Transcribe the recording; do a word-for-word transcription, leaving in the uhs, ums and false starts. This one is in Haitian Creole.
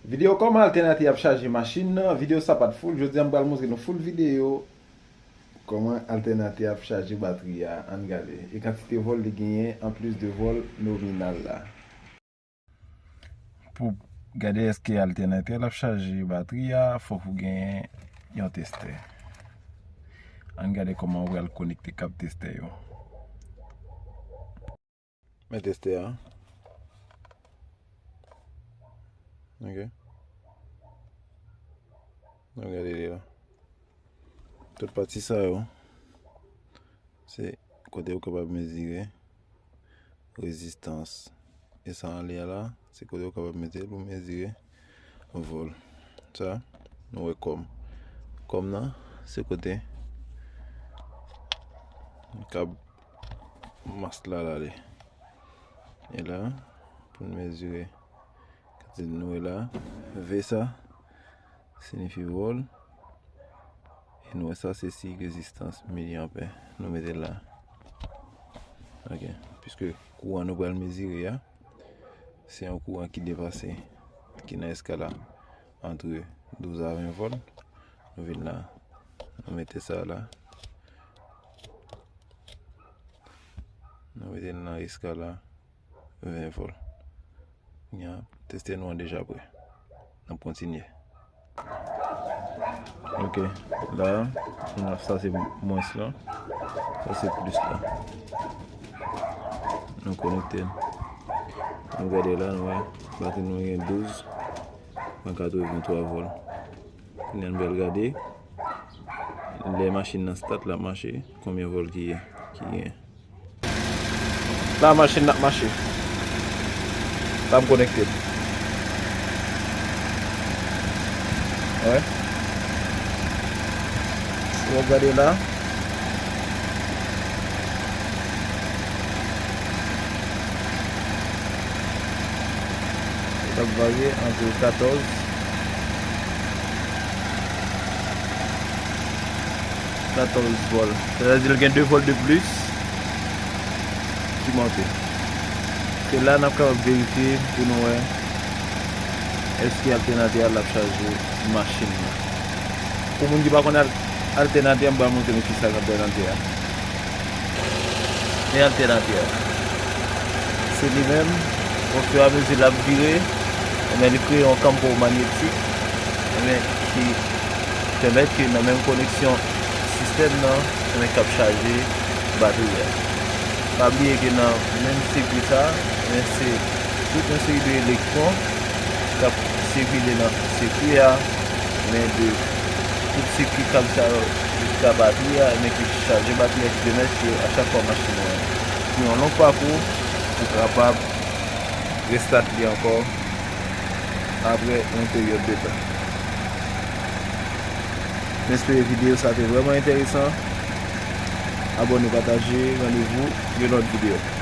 Videyo kòman altènatè ap chaje machin nan. Videyo sa pa t full. Jodi a m pral montre nou full videyo kòman altènatè ap chaje batri a. Ann gade. E kantite vòl li genyen anplis de vòl nominal la. Pou gade èske altènatè l ap chaje batri a, fòk ou genyen yon testè. Ann gade kòman ou pral konekte kab testè yo. Men testè a. Ok. Nou gade li la. Tout pati sa yo, se kote ou kapab mezire rezistans. E sa anlè a la, se kote ou kapab mete l pou mezire vòl. Sa, nou wè kòm. Kòm nan, se kote kab mas la l ale. E la, pou n mezire kantite nou wè la, V sa siyifi vòl. E nou wè sa se siy rezistans milianpè. Nou mete l la. Ok. Piske kouran nou pral mezire a, se yon kouran ki depase, ki nan eskala antre douz a ven vòl. Nou vin la, nou mete sa la. Nou mete l nan eskala ven vòl. Kounye a, testè nou an deja prè. N ap kontinye. Ok, la, nou wè sa se mwens lan, sa se plis lan. Nou konekte l. Nou gade la, nou wè batri nou gen douz pwen katrevenntwa vòl. Kounye a nou pral gade lè machin nan start, l ap mache, konbyen vòl ki, ki gen. La machin nan ap mache. L ap konekte. Wè. Si w ap gade la. L ap varye ant katòz, katòz vòl. Sètadi l gen de vòl de plis ki monte. Se la n ap kapab verifye pou nou wè èske altènatè a l ap chaje machin nan. Pou moun ki pa konn al-, altènatè, m pral montre nou kisa k altènatè a. Men altènatè a. Se li menm, ofiramezi l ap vire, ebyen, li kreye yon kanpo manyetik, ebyen, ki pèmèt ke nan menm koneksyon sistèm nan, ebyen, k ap chaje batri a. Pa bliye ke nan menm sikui sa, ebyen, se tout yon seri de elektwon k ap sikile nan sikui a, men de tout sikui kab sa yo jiska batri a, men ki chaje batri a, ki pèmèt ke a chak fwa machin nan fè yon long pakou, ou kapab restart li ankò apre yon peryòd de tan. M espere videyo sa te vrèman enteresan. Abòne, pataje, randevou yon lòt videyo.